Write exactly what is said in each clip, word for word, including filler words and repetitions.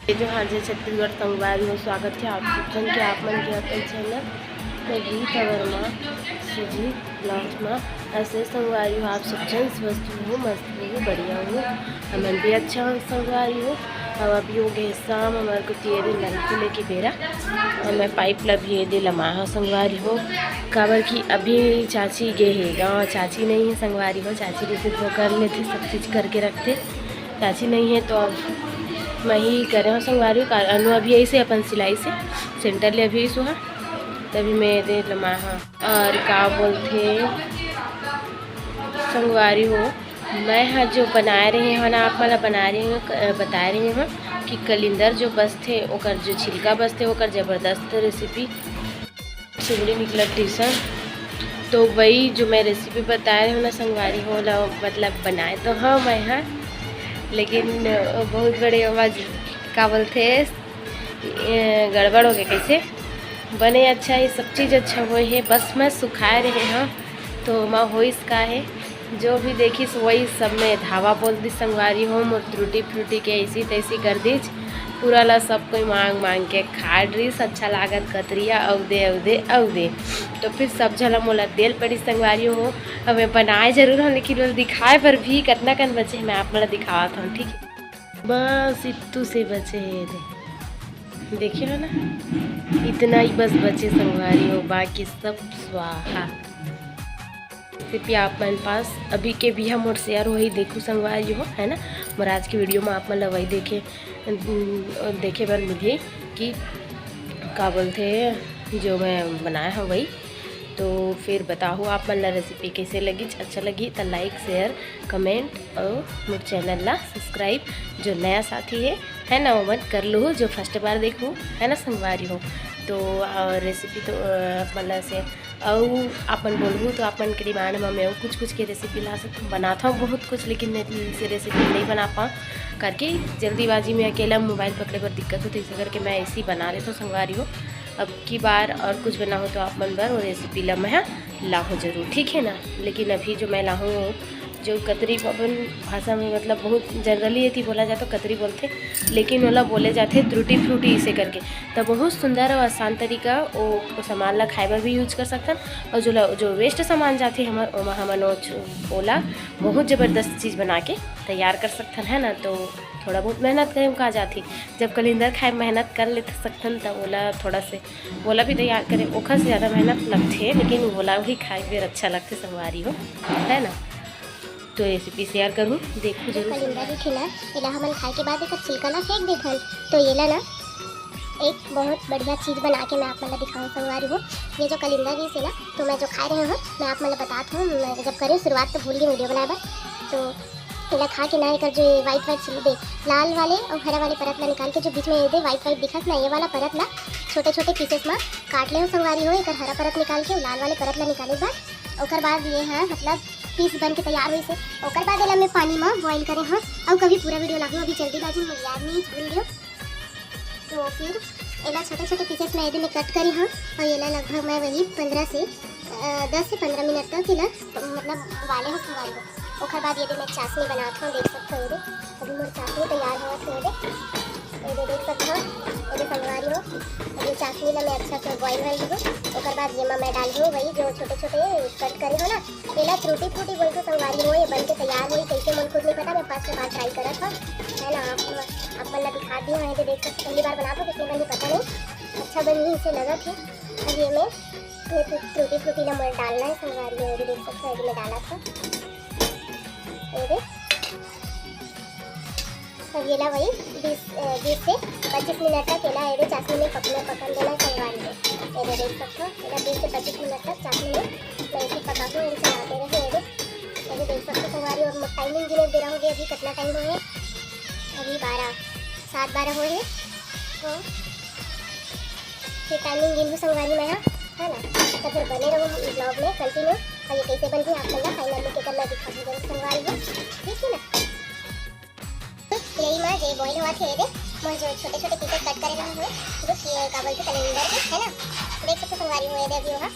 ये जो हाजिर छत्तीसगढ़ संगवारी हो, स्वागत है आप सब झन के आप मन के अपन channel Pradeep Verma CG blogs में। ऐसे संगवारी हो, आप सब झन स्वस्थ हो, मस्त हो, बढ़िया हो, हमन भी अच्छा हो संगवारी हो। अब अभी हो गए शाम, हमारे को तेरे नल को लेके बेरा, और मैं पाइप ला भी ये दे लमा हो संगवारी हो, काबर कि अभी चाची गे हे गाँव, चाची नहीं है संगवारी हो, चाची रिसीव वो कर लेते, सब चीज़ करके रखते, चाची नहीं है तो अब मैं ही करे हो संगवारी हो। का-, अनु अभी ऐसे अपन सिलाई से सेंटर ले अभी सुहा, तभी मैं दे लमा हा। और का बोलते संगवारी हो, मैं हा जो बनाए रहे हो ना, आप मला बनाए रहे हो, क-, बताए रहे हो कि कलिंदर जो बसथे, ओकर जो छिलका बसथे, ओकर जबरदस्त रेसिपी सुगड़ी निकलत टीसन। तो वही जो मैं रेसिपी बताए रहे हो ना संगवारी हो ना, मतलब बनाए तो हाँ मैं हा, लेकिन बहुत बड़े आवाज का बोलते ए, गड़बड़ हो गया कैसे बने। अच्छा, ये सब चीज़ अच्छा हुए है, बस मैं सुखाए रहे हाँ, तो मैं होइस का है, जो भी देखिस वही सब में धावा बोल दी संगवारी हो, मोर त्रुटि फ्रुटि के ऐसी तैसी कर दीच। पूरा ला सब कोई मांग मांग के खा डरिस, अच्छा लागत कतरिया, अउ दे, अउ दे, अउ दे। तो फिर सब झला मोला देल पड़ी संगवारी हो। अब मैं बनाए जरूर हूँ, लेकिन मोला दिखाए पर भी कतना कन बचे हैं, मैं आप मोला दिखावत हूँ, ठीक है। बस इतू से बचे है, ये दे, देखे हो ना, इतना ही बस बचे संगवारी हो, बाकी सब स्वाहा। रेसिपी आप मन पास अभी के भी हम मोर शेयर वही देखू संगवारी हो, है ना। मोर आज के वीडियो में आप मन ला वही देखे, देखे बर मिलही कि का बोलते जो मैं बनाए हूँ वही। तो फिर बताओ आप मन ला रेसिपी कैसे लगी, अच्छा लगी तो लाइक, शेयर, कमेंट और मोर चैनल ला सब्सक्राइब, जो नया साथी है, है ना, ओमन कर लूहू, जो फर्स्ट बार देखू, है ना संगवारी हो। तो और रेसिपी तो अ, मतलब से अउ अपन बोलहू तो अपन के डिमांड में मैं कुछ कुछ के रेसिपी ला सकथूँ, बनाता हूँ बहुत कुछ, लेकिन मैं इसे रेसिपी नहीं बना पाऊँ करके जल्दीबाजी में अकेला मोबाइल पकड़े बर दिक्कत होती, इसे करके मैं ऐसे ही बना लेता हूँ संगवारी हो। अब की बार और कुछ बनाहूँ तो आप मन बर वो रेसिपी ला मैं लाहूँ जरूर, ठीक है ना। लेकिन अभी जो मैं लाहूँ जो कतरी अपन भाषा में मतलब बहुत जनरली एती बोला जाए तो कतरी बोलथे, लेकिन ओला बोले जाथे त्रुटि फ्रूटी इसे करके। त बहुत सुंदर और आसान तरीका ओ, ओ सामान ला खाए बर भी यूज कर सकथन, और जो ला, जो वेस्ट सामान जाथे हमर ओमा हमन ओ छु-, ओला बहुत जबरदस्त चीज़ बना के तैयार कर सकथन, है ना। तो थोड़ा बहुत मेहनत करे म का जाथे, जब कलिंदर खाए मेहनत कर ले सकथन त ओला थोड़ा से ओला भी तैयार करे, ओखर से ज़्यादा मेहनत लगथे, लेकिन ओला भी खाए बर अच्छा लगथे संगवारी हो, है ना। तो रेसिपी शेयर करूँ, देखो जरूर। कलिंदर ही थी ना, एला हमन खाए के बाद एकर छिलका ला फेंक देथन। तो एला ना एक बहुत बढ़िया चीज़ बना के मैं आप मन ला दिखाऊँ संगवारी हो। ये जो कलिंदर रहिस हे ना, तो मैं जो खाए रहे हूँ, मैं आप मन ला बतात हूँ, मैं जब करे शुरुआत तो भूल गई वीडियो बनाए बर। तो एला खा के ना एकर जो व्हाइट व्हाइट छिल दे, लाल वाले और हरा वाले परत ला निकाल के जो बीच में ये दे व्हाइट व्हाइट दिखत ना, ये वाला परत ला छोटे छोटे पीसेस में काट ले हो संगवारी हो। एकर हरा परत निकाल के लाल वाले परत ला निकाले बाद ओकर बाद ये है मतलब पीस बन के तैयार होइस हे। ओकर बाद एला मैं पानी में बॉईल करे हूँ और कभी पूरा वीडियो लाहूँ, अभी जल्दीबाजी में याद नहीं भूल गयो। तो फिर एला छोटे छोटे पीसेस में एदे में कट करी हूँ और एला लगभग मैं वही पंद्रह से अ, दस से पंद्रह मिनट तक एला मतलब उबाले हो संगवारी हो। ओकर बाद ये दे मैं चाशनी बनात हूँ, देख सकते हो ये दे अभी मोर चाशनी तैयार होवत हे। ये दे, ये दे देख सकते हो, ये दे संगवारी हो। अब ये चाशनी ला मैं अच्छा से बॉईल कर लूँ। ओकर बाद ये मा मैं डालहूँ वही जो छोटे छोटे कट करे हो ना, एला त्रुटि फ्रूटी बोलथे संगवारी हो। ये बन के तैयार होई कैसे मोला खुद नहीं पता, मैं फर्स्ट बार ट्राई करत हूँ, है ना। आप आप मन ला दिखा दी हूँ, ये दे देख सकते, पहली बार बनात हूँ, कितने बनी पता नहीं, अच्छा बनी इसे लगत है। अब ये मैं ये तो त्रुटि फ्रूटी ला मोला डालना है संगवारी हो, ये दे देख सकते हो, ये मैं डालत हूँ, ये दे। अब एला वही बीस, अ, बीस से पच्चीस मिनट तक एला एदे चाशनी में पकने, पकन देना है संगवारी हो। ये दे देख सकते हो, एला बीस से पच्चीस मिनट तक चाशनी में मैं इसे पका के इसे चलाते रहे। ये दे, ये दे देख सकते हो संगवारी हो, अब टाइमिंग गिने दे रहा हूँ अभी कितना टाइम हो है, अभी बारह, सात बारह हो है। तो फिर टाइमिंग गिनहूँ संगवारी मैं हा, है ना। तो फिर बने रहो ब्लॉग में कंटिन्यू। और ये कैसे बनती है आप मन ला फाइनल लुक एकर मैं दिखाहूँ जरूर संगवारी हो, ठीक है ना। यही माँ जे बॉईल हुआ थे, ये दे, मैं जो छोटे छोटे पीसेस कट करे रही हूँ, जो कि का बोलते कलिंदर के, है ना। देख सकते संगवारी हो, ये दे अभी वहाँ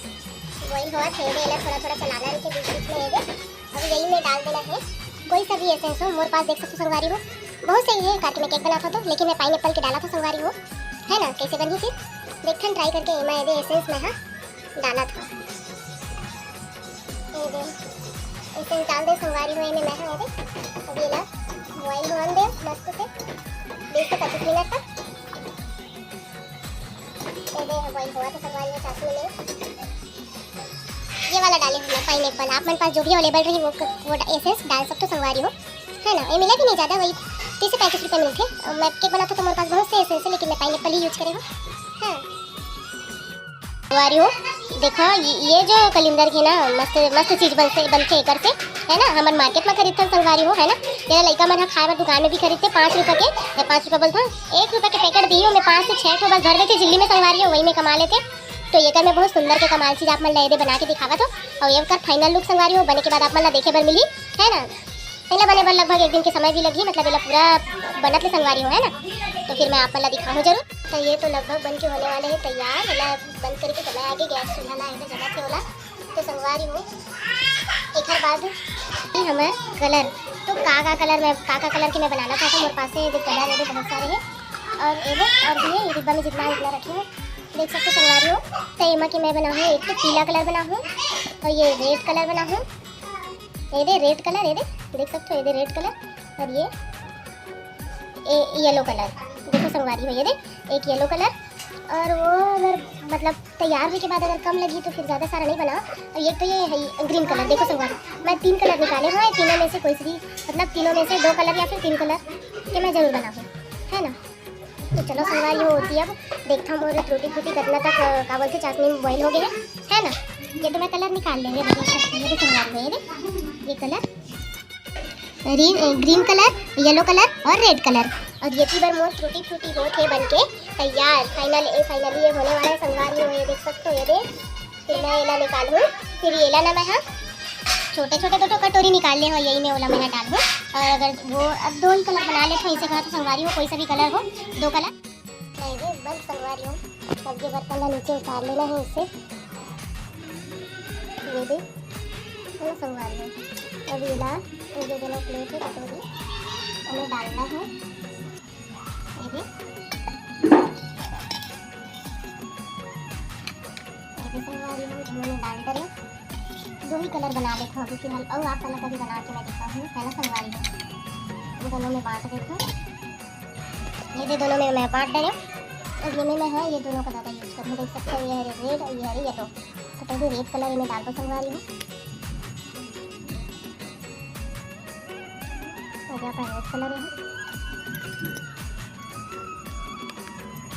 बॉईल हुआ थे, ये दे, एला थोड़ा थोड़ा चलाना रही थे बीच बीच में, ये दे। अब यही में डाल देना है कोई सा भी एसेंस हो, मोर पास देख सकते संगवारी हो, बहुत सही है काकी, मैं केक बनात हव तो, लेकिन मैं पाइनएप्पल के डालत हव संगवारी हो, है ना? कैसे बनही फिर, देखथन ट्राई करके। एमा एदे एसेंस मैं हा डालत हव, एदे एसेंस डाल दे संगवारी हो एमे मैं हा। एदे अब एला बॉइल होन दे मस्त से बीस से पच्चीस मिनट तक। एदे बॉइल होवत हे संगवारी हो चाशनी में। ये वाला डाले हूँ मैं पाइनएप्पल, आप मन पास जो भी अवेलेबल रही वो वो एसेंस डाल सकते हो संगवारी हो, है ना? ये मिला भी नहीं ज़्यादा, वही तीस से पैंतीस रुपये मिलते। और मैं केक बनाता तो मेरे पास बहुत से एसेंस है, लेकिन मैं पाइनएप्पल ही यूज करे हूँ। हाँ संगवारी हो, देखो ये, ये जो कलिंदर के ना मस्त मस्त चीज बनते बनते एकर से, है ना? हमन मार्केट में खरीदथन संगवारी हो, है ना? तेरा लइका मन ह खाए बर दुकान में भी खरीदते पाँच रुपए के, ए, पाँच रुपए बोलता, एक रुपए के पैकेट दिए, ओमे पाँच से छह ठो बस भर देते झिल्ली में संगवारी हो, वही में कमा लेते। तो एकर में बहुत सुंदर के कमाल चीज आप मन ला एदे बना के दिखावत हो। और एकर फाइनल लुक संगवारी हो बने के बाद आप मन ला देखे बर मिली, है ना? एला बने बर लगभग एक दिन के समय भी लगही, मतलब एला पूरा बनत ले संगवारी हो, है ना? तो फिर मैं आप मन ला दिखाऊँ जरूर। तो ये तो लगभग बन के होने वाले है तैयार। एला बंद करके चला आगे गैस चूल्हा ला एदे जला के ओला। तो संगवारी हो, एकर बाद ये हमर कलर, तो का का कलर में का का कलर के मैं बनाना चाहता हूँ, मोर पास से ये कलर एदे बहुत सारे हैं। और एदे और भी है, ये डिब्बा में जितना है उतना रखे हैं, देख सकते हो संगवारी हो। तो एमा के मैं बना हूँ, एक तो पीला कलर बना हूँ और ये रेड कलर बना हूँ, एदे रेड कलर, एदे देख सकते हो, एदे रेड कलर और ये ए येलो कलर। देखो संगवारी हो, एदे एक येलो कलर, और वो अगर मतलब तैयार होने के बाद अगर कम लगी तो फिर ज़्यादा सारा नहीं बनाओ। और ये तो ये है ग्रीन कलर, देखो संगवारी, मैं तीन कलर निकाले हुए हैं, तीनों में से कोई सी भी, मतलब तीनों में से दो कलर या फिर तीन कलर के मैं जरूर बनाऊँ, है ना? तो चलो संगवारी हो होती है, अब देखता हूँ और टूटी फूटी कितना तक अ, का बोलते चाशनी में बॉइल हो गए हैं, है ना? ये तो मैं कलर निकाल लेंगे, देखो संगवारी हो, ये colour green green colour, yellow colour और रेड कलर। और ये बार मोर टूटी फूटी होत हे बन के तैयार। फाइनल ए फाइनली ये होने वाला है संगवारी हो, ये देख सकते हो, ये दे। फिर मैं एला निकालूँ, फिर एला ना मैं हाँ छोटे छोटे दो ठो कटोरी निकाल ले हो, यही में ओला मैं डालूँ। और अगर वो अब दो ही कलर बना लेते हैं इसे कहा तो संगवारी हो, कोई सा भी कलर हो, दो कलर। नहीं रे, बंद संगवारी हो, अब ये बर्तन ला नीचे उतार लेना है इसे। ये दे, चलो संगवारी हो, अब ये ला, ये जो दोनों प्लेट है कटोरी, हमें डालना है। ये दे, ये दे संगवारी हो, हमने डाल डरे। दो ही कलर बना लेते हो अभी फिलहाल, और आप वाला कभी बना के मैं दिखाऊँ, है ना संगवारी हो? ये दोनों में बांट देते हो। ये दे दोनों में मैं बांट डरे। अब ये में मैं है, ये दोनों का ज़्यादा यूज करूँ, देख सकते हो, ये है रेड और ये है येलो। तो पहले रेड कलर इन्हें डाल दो संगवारी हो। और यहाँ पर रेड कलर है,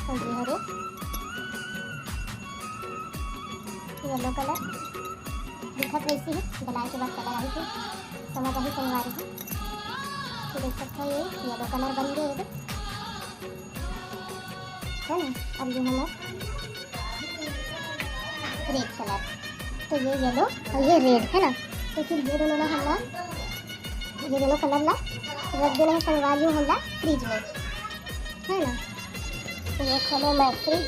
और ये है रे येलो कलर। दिखत वैसे ही, डलाए के बाद कलर आई थी, समझ आई संगवारी हो। तो देख सकते हो, ये येलो कलर बन गए, है ना? अब ये हमारा रेड कलर, तो ये येलो और ये रेड है ना, तो फिर ये दोनों ना हम ना, ये दोनों कलर ला रख देना है संगवारी हो हमला फ्रिज में, है ना? तो ये खोले मैं फ्रिज,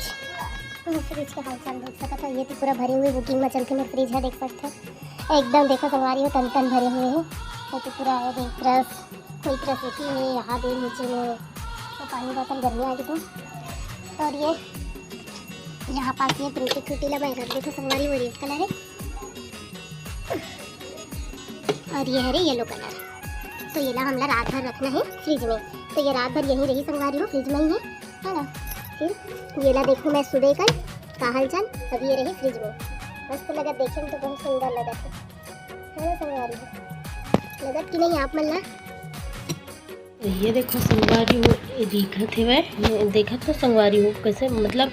फ्रिज के हाल चाल देख सकते हो। ये तो पूरा भरे हुए बुकिंग में चल के मैं फ्रिज है, देख सकते हो एकदम, देखो संगवारी हो टन टन भरे हुए हैं। ये तो पूरा है देख रस, कोई तरह से है यहाँ दे नीचे में तो पानी बोतल गर्मी आ गई तो। और ये यहाँ पास ये टूटी फ्रूटी ला मैं रख देती संगवारी, वो रेड कलर है और ये है रे येलो कलर। तो ये ला हमला रात भर रखना है फ्रिज में, तो ये रात भर यहीं रही संगवारी हो, फ्रिज में ही है, है ना? फिर ये ला देखो मैं सुबह कर का हाल चाल, अब ये रही फ्रिज में, मस्त लगत देखे में तो बहुत सुंदर लगत है, है ना संगवारी हो? लगत कि नहीं आप मन ला? ये देखो संगवारी हो, ये दिखत हेवय, ये देखत हो संगवारी हो, कैसे मतलब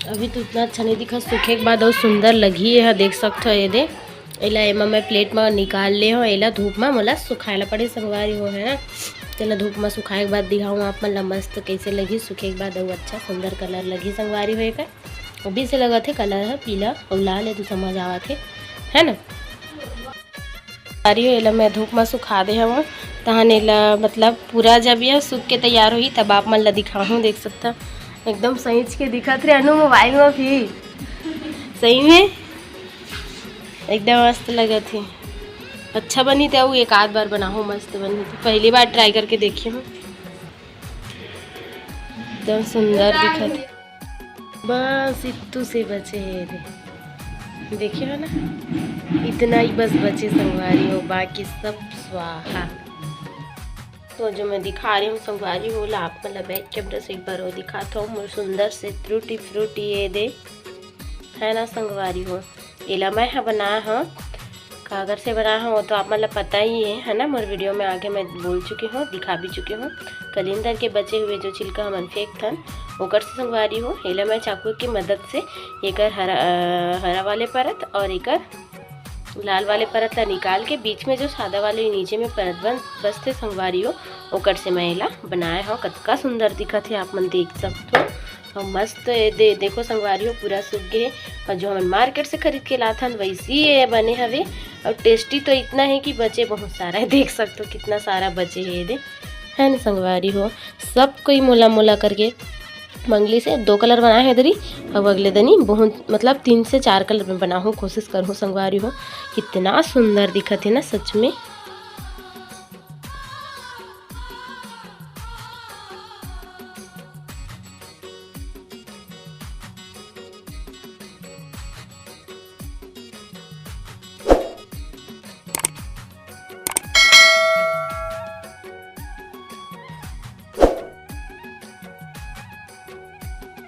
अभी तो इतना अच्छा नहीं दिखत, सूखे के बाद और सुंदर लगही। ये ह देख सकत हो, ये दे, एला एमा मैं प्लेट में निकाल ले हो, एला धूप में मोला सुखाए ला पड़े संगवारी हो, है ना। तेला धूप में सुखाए के बाद दिखाऊँ आप मन ला मस्त कैसे लगही सूखे के बाद, और अच्छा सुंदर कलर लगही संगवारी हो एकर। अभी से लगत हे कलर ह पीला और लाल है, तो समझ आवत हे, है ना। अरे एला मैं धूप में सुखा दे हवं, तहन एला मतलब पूरा जब यह सूख के तैयार होही तब आप मन ला दिखाहूँ। देख सकता एकदम सहीच के दिखत रे अनु मोबाइल में भी, सही में एकदम मस्त लगत हे। अच्छा बनी ते अउ एक आध बार बनाहूँ, मस्त बनी ते। पहली बार ट्राई करके देखे हूँ। एकदम सुंदर दिखत हे। बस इतू से बचे हे दे, देखे हो ना, इतना ही बस बचे संगवारी हो, बाकी सब स्वाहा। तो जो मैं दिखा रही हूँ संगवारी हो ला, आप मन ला back camera से एक बार वो दिखात हूँ, मोर सुंदर से टूटी फ्रूटी ये दे, है ना संगवारी हो। एला मैं ह बनाए हव, कागर से बनाए हव वो तो आप मन ला पता ही है, है ना, मोर video में आगे मैं बोल चुकी हूँ, दिखा भी चुकी हूँ। कलिंदर के बचे हुए जो छिलका हमन फेंकथन, ओकर से संगवारी हो। एला मैं चाकू की मदद से एकर हरा, अ, हरा वाले परत और एकर लाल वाले परत ला निकाल के बीच में जो सादा वाले नीचे में परत बन बसथे संगवारी हो, ओकर से मैं एला बनाए हव। कतका सुंदर दिखत हे, आप मन देख सकथो। और मस्त ये दे, देखो संगवारी हो, पूरा सूख गे हे। और जो हमन market से खरीद के लाथन वैसी ये बने हवे। और tasty तो इतना है कि बचे बहुत सारा है, देख सकथो कितना सारा बचे है ये दे, है ना संगवारी हो। सब कोई मोला मोला करके मंगली से दो colour बनाए हे दरी। अब अगले दनी बहुत, मतलब, तीन से चार colour में बनाहूँ, कोशिश करहूँ संगवारी हो। कितना सुंदर दिखत हे ना सच में।